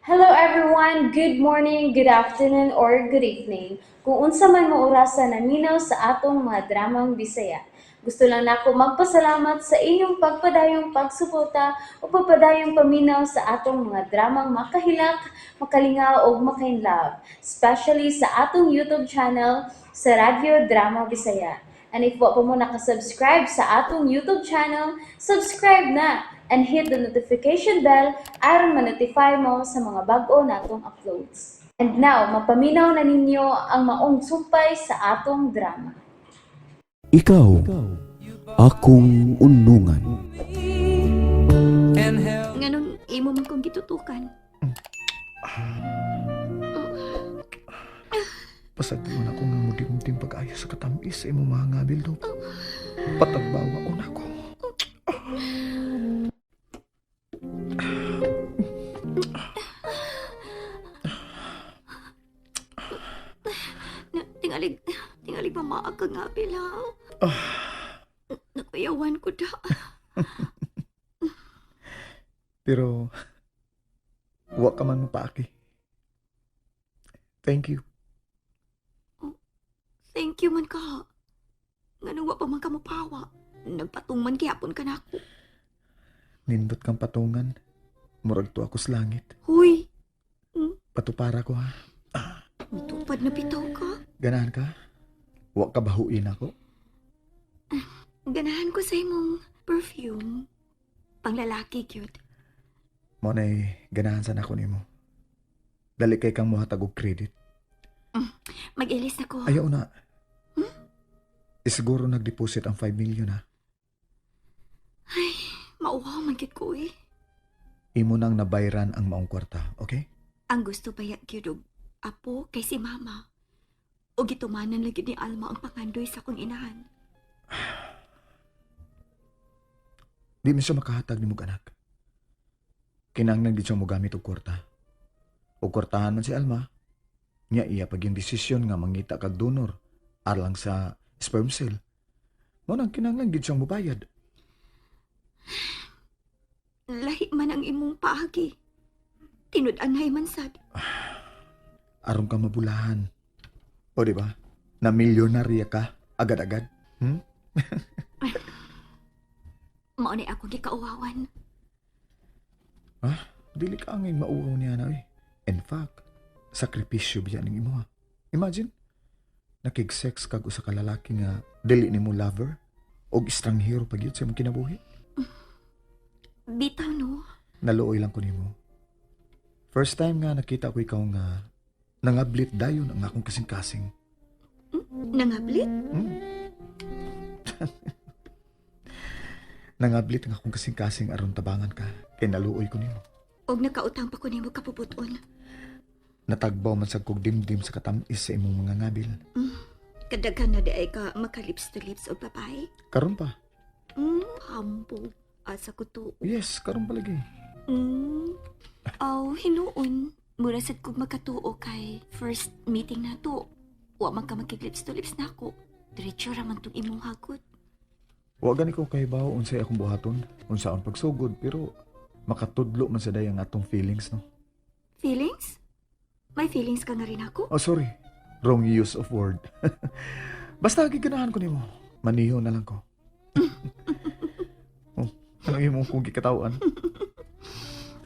Hello everyone! Good morning, good afternoon, or good evening. Kung unsa man mo orasa naminaw sa atong mga dramang Bisaya. Gusto lang nako magpasalamat sa inyong pagpadayong pagsuporta o pagpadayong paminaw sa atong mga dramang makahilak, makalingaw ug makainlove, especially sa atong YouTube channel sa Radyo Drama Bisaya. And if wa pa mo nakasubscribe sa atong YouTube channel, subscribe na and hit the notification bell aron ma-notify mo sa mga bag-o natong uploads. And now, mapaminaw na ninyo ang maong sumpay sa atong drama. Ikaw, akong unungan. Nganong imo man kong gitutukan? Pasagdion ako nga mudimdim pag-ayo sa katamis sa imong mga ngabil do. Patagbawa ko na ko. Na, tingalig, tingalig mamaag ka nga pila. Nakuyawan ko da. Pero, wa ka man mapaaki. Thank you. Thank you man ka. Nganong wa pa man ka mopawa. Nagpatong man gihapon ka nako. Nindot kang patungan. Murag to ako sa langit. Huy, Patupara ko ha. mitupad na bitaw ka. Ganahan ka? Wa ka bahuin ako? Ganahan ko sa imong perfume. Panglalaki cute. Mo na'y ganahan sana ako nimo. Dali kay kang muhatag og credit. Mag-ilis na ko. Ayaw na. Isiguro nag-deposit ang 5 million ha. Ay, mauwaw man gyud ko eh. Imo nang nabayran ang maong kwarta, okay? Ang gusto ba ya gyud og apo kay si mama. O gitumanan lagi ni Alma ang pangandoy sa akong inahan. Di man siya makahatag nimo anak. Kinahanglan gid siya mogamit og kwarta. Og kwartahan man si Alma. Nya iya pag yung desisyon nga mangita kag donor alang sa sperm cell. Mo nang kinahanglan gid siyang mobayad. Lahi man ang imong paagi. Tinud-anhay man sad. Aron ka mabulahan. O di ba? Na milyonarya ka agad-agad. Mao ni akong gikauwawan. Dili ka angay mauwaw niya na eh. In fact, sakripisyo biya ning imo ha. Imagine, nakig-sex kag usa ka lalaki nga dili nimo lover og estranghero pa gyud sa imong kinabuhi. Bitaw no. Naluoy lang ko nimo. First time nga nakita ko ikaw nga nangablit dayon ang akong kasing-kasing. Nangablit? Nangablit ang akong kasing-kasing aron tabangan ka kay naluoy ko nimo. Og nakautang pa ko nimo kapuputon. Natagbaw man sad kog dimdim sa katamis sa imong mga ngabil. Kadaghan na di ay ka maka-lips to lips og babae. Karon pa. Hambog. Asa ko tuo. Yes, karon pa lagi. Aw, hinuon. Mura sad kog makatuo kay first meeting na to. Wa man ka makig-lips to lips nako. Diretso ra man tong imong hagot. Wa gani ko kahibaw unsay akong buhaton, unsaon pagsugod, pero makatudlo man sa day ang atong feelings, no. Feelings? May feelings ka nga rin ako? Oh, sorry. Wrong use of word. Basta giganahan ko nimo. Maniho na lang ko. Oh, anong imong kong gikatawan?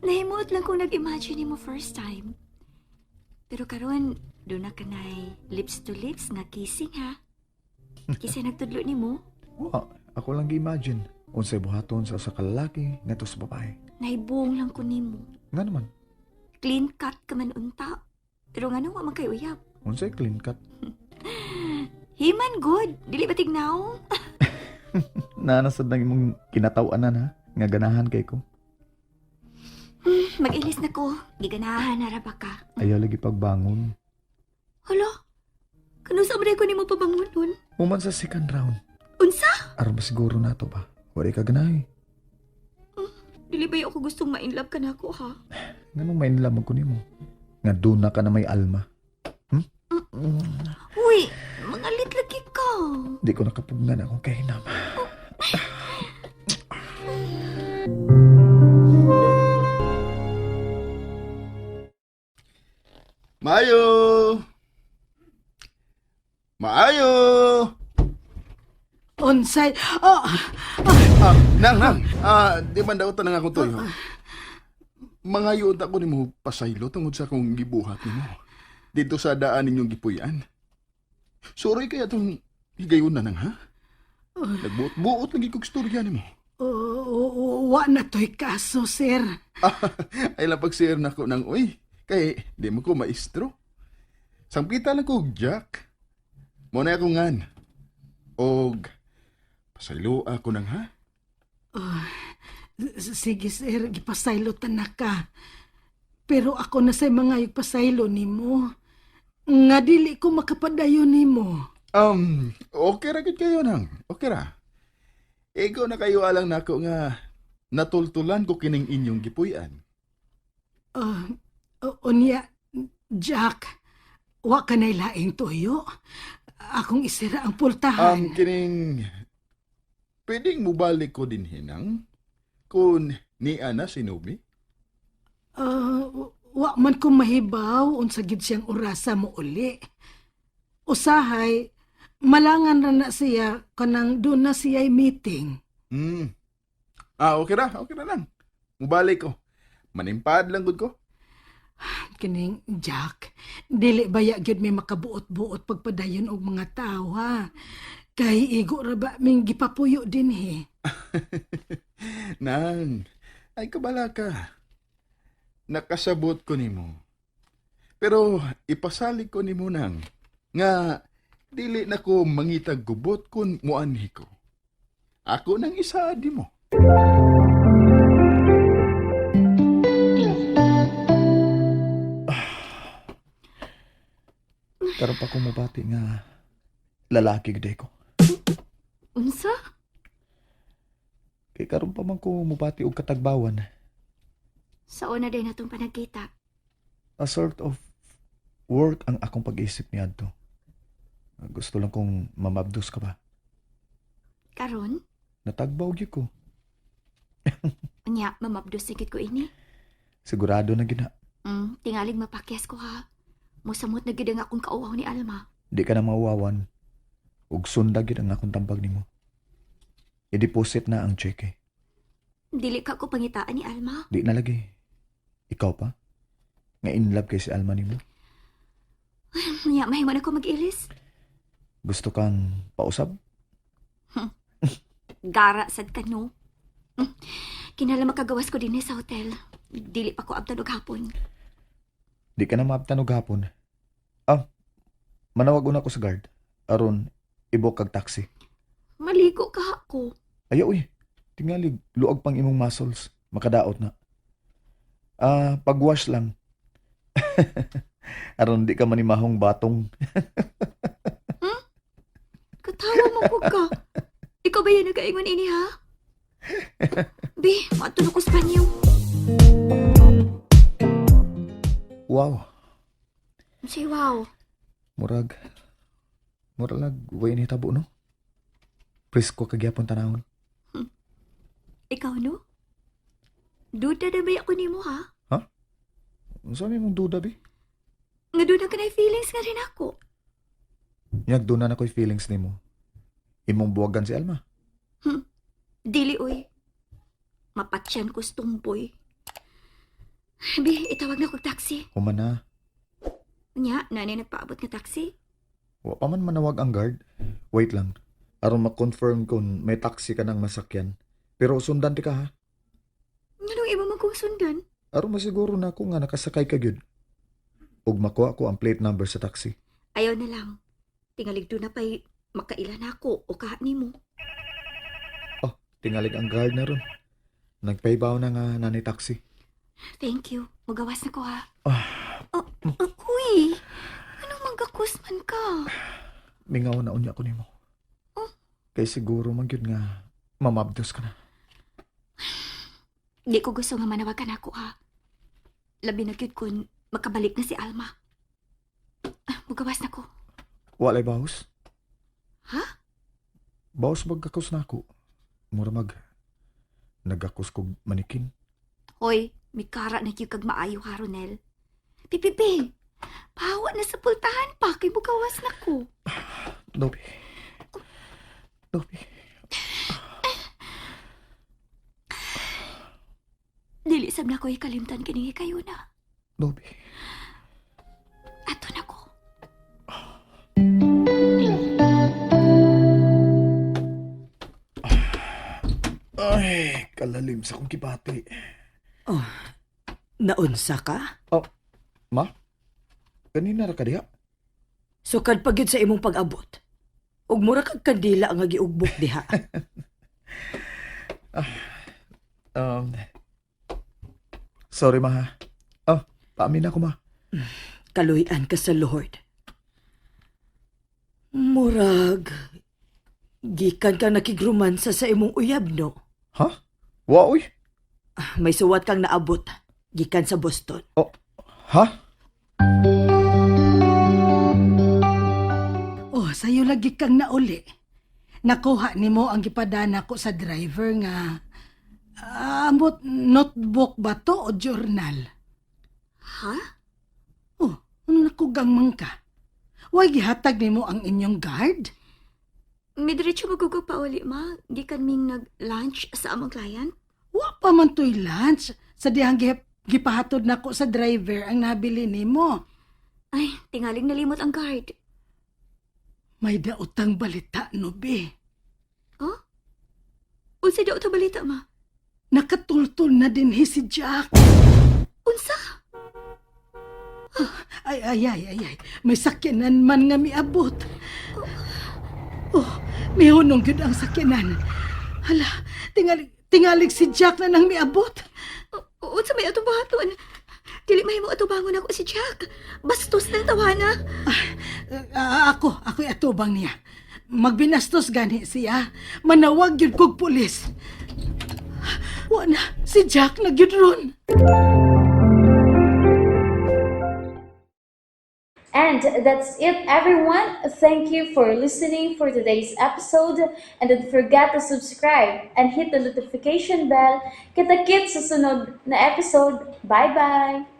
Nahimuot lang kung nag-imagine nimo first time. Pero karon, duna ka nay lips to lips nga kissing ha. Kinsa nagtudlo nimo? Wa, ako lang gi-imagine unsay buhaton sa usa ka lalaki ngadto sa babae. Nahibuong lang ko nimo. Nga naman, Clean cut ka man unta. Pero ngano wa man kay uyab? Unsay clean cut? Himan good. Dili ba tignaw? Naa na sad nang imong kinataw-anan ha, nga ganahan kay ko. Mag-ilis na ko. Giganahan na ra ba ka? Ayaw lagi pagbangon. Hala? Kanus-a man ko nimo pabangonon? Human sa second round. Unsa? Aron masiguro nato ba? Wala ka ganahi. Dili ba ako gustong ma-inlove ka nako ha? Nganong ma-inlove ko nimo? Nga duna ka na may alma. Uy, mangalit lagi ka. Di ko nakapugnan akong kahinam. Maayo! Maayo! Unsay, oh, Ah, nang, nang. Ah, di man daw tanang ako toy. Mga yun ako nimo pasaylo tungod sa akong gibuhat nimo. Dito sa daan ninyong gipuy-an. Sorry kaya tong higayon na nang ha? Nagbuot-buot lagi kog storya nimo. Oh, wa na to'y kaso, sir. Ay lang pag-share na ko ng uy. Kay di mo ko maestro. Samkita lang ko og Jack. Mo na ako ngan. Og pasaylo ako nang ha. Sige, sir, gipasaylo ta na ka. Pero ako na say mga pasaylo nimo. Nga dili ko makapadayon nimo. Okay ra gid kayo nang. Okay ra. Ikaw na kayo alang nako nga natultulan ko kining inyong gipuy-an. Uh, unya, Jack, wa ka na'y laing tuyo. Akong isira ang pultahan. Kining pwedeng mubalik ko din hinang kung ni ana sinubi. Wa man ko mahibaw unsa gid siyang orasa mo uli. Usahay, malangan ra na siya kanang doon na siya'y meeting. Ah, okay ra lang. Mubalik ko. Manimpad lang gud ko. Kining Jack, dili baya gyud may makabuot-buot pagpadayon og mga tao ha. Kay igo ra ba ming gipapuyo dinhi. Nang, ay kabala ka. Nakasabot ko nimo. Pero ipasalig ko nimo nang nga dili na ko mangitag gubot kun muanhi ko. Ako nang isaad nimo. Karon pa ko mabati nga lalaki gid ko. Unsa? Kay karon pa man ko mubati og katagbawan. Sa una day natong panagkita. A sort of work ang akong pag-isip niadto. Gusto lang kong mamabdos ka ba? Karon, Natagbaw gyud ko. unya mamabdos gid ko ini. Sigurado na gina. Tingaling mapakyas ko ha. Musamot na gid ang akong kauwaw ni Alma. Di ka na mauwawan. Ug sunda gyud ang akong tambag nimo. I-deposit na ang cheque. Dili ka ko pangitaan ni Alma. Di na lagi. Ikaw pa? Nga in love kay si Alma nimo. Unya mahimo na ko mag-ilis. Gusto kang pausab? Gara sad ka no. Kinala makagawas ko dinhi sa hotel. Dili pa ko abtan og hapon. Di ka na maabtan og hapon. Ah, manawag una ko sa guard. Aron, ibok kag taxi. Maligo ka ako. Ayaw uy. Tingali, luag pang imong muscles. Makadaot na. Ah, pagwash lang. Aron di ka manimahong batong. Katawa mo ko ka. Ikaw ba yan nagaingon ini ha? Bi, matulog ko sa banyo. Wow, Say wow. murag. Murag way ni tabo no. Presko kagyapon tanawon. Ikaw no? Duda na ba ako nimo ha? Unsa may mong duda bi? Nga duda ka na feelings nga rin ako. Nyag doon na ko'y feelings nimo. Imong buwagan si Alma. Dili oy. Mapatyan ko sa tumboy. Bi, itawag na kog taxi. Human na. Nya, nanay nagpaabot nga taxi. Wa pa man manawag ang guard. Wait lang. Aron ma-confirm kung may taxi ka ng masakyan. Pero sundan ti ka ha. Nganong imo man kong sundan? Aron masiguro na ako nga nakasakay ka gyud. Ug makuha ko ang plate number sa taxi. Ayaw na lang. Tingalig na pa'y makaila na ako o kaha nimo. Oh, tingalig ang guard na ron. Nagpaybaw na nga nani taxi. Thank you. Magawas na ko ha. Ah. Oh, oh, uy! Anong manggakus man ka? Mingaw na unya ko nimo. Oh. Kay siguro man gyud nga mamabdos ka na. Di ko gusto nga manawagan ako ha. Labi na gyud kun makabalik na si Alma. Ah, mugawas na ko. Walay bawas? Ha? Bawas magkakos na ako. Mura mag nagakos kog manikin. Hoy, mikara na gyud kag maayo ha, Ronel. Pipipi! Pahawa na sa pultahan pa kay bukawas na ko. Dobby. Dobby. Dili sab na ko ikalimtan kining kayo na. Dobby. Ato na ko. Ay, kalalim sa kong kibati. Oh, naunsa ka? Oh, ma? Kanina ra ka diha? Sukad pa gyud sa imong pag-abot. Ug mura kag kandila nga giugbok diha. Sorry, ma. Ha. Oh, paamin ako, ma. Kaluy-an ka sa Lord. Murag, gikan ka nakigrumansa sa imong uyab, no? Ha? Wa, uy. Ah, may suwat kang naabot. Gikan sa Boston. Oh, ha? Oh, sayo lagi kang nauli. Nakuha nimo ang gipadana ko sa driver nga ambot notebook ba to o journal? Ha? Oh, ano nakugang man ka? Way gihatag nimo ang inyong guard? Midiretso magugo pa uli, ma. Gikan ming nag-lunch sa among client. Wa pa man to'y lunch sa dihang gipahatod nako sa driver ang nabili nimo. Ay, tingaling nalimot ang guard. May daotang balita no be. Oh? Unsa daw to balita, ma? Nakatultol na din hi si Jack. Unsa? Ay, ay, ay, ay, ay. May sakyanan man nga miabot. Oh, mihunong gyud ang sakyanan. Hala, tingalig, tingalig si Jack na nang miabot. Unsa may atong buhaton? Dili mahimo atubangon ako si Jack. Bastos ng tawana. Ah, ako'y atubang niya. Magbinastos gani siya. Manawag gyud kog pulis. Wa na, si Jack na gyud ron. And that's it, everyone. Thank you for listening for today's episode. And don't forget to subscribe and hit the notification bell. Kita-kits sa sunod na episode. Bye-bye!